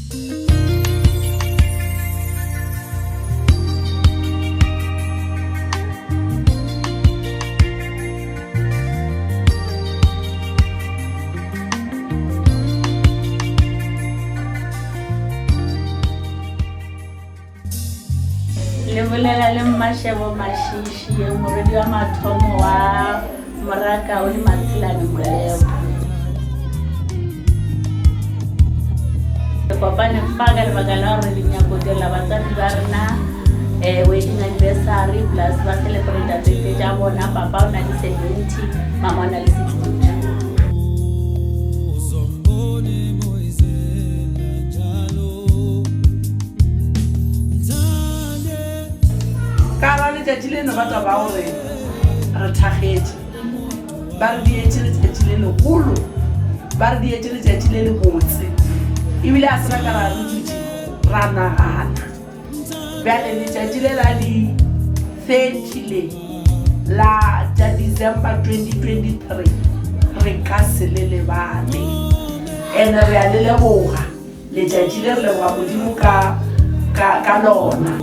Le bolela le Mmašebo Mašiši, morwedi wa mathomo wa Morakao le Matshelane Molepo. Re kopane fa ka lebaka la gore re nyako direla batswadi ba rena um wedding anniversary plus ba celebrate birthday tša bona. Papa o na le 70, mama o na le 62. Ka la letšatši le no ba taba gore re thakgetše, ba re dietše letšatši le legolo, ba re dietše letšatši le lebotse, ebile a se ra ka ra re dutše ra nagana. Bjale letšatši le la di 30 le la tša December 2023 re ka se le lebale, and-e re a le leboga. Letšatši le re leboga Modimo ka, ka, ka lona.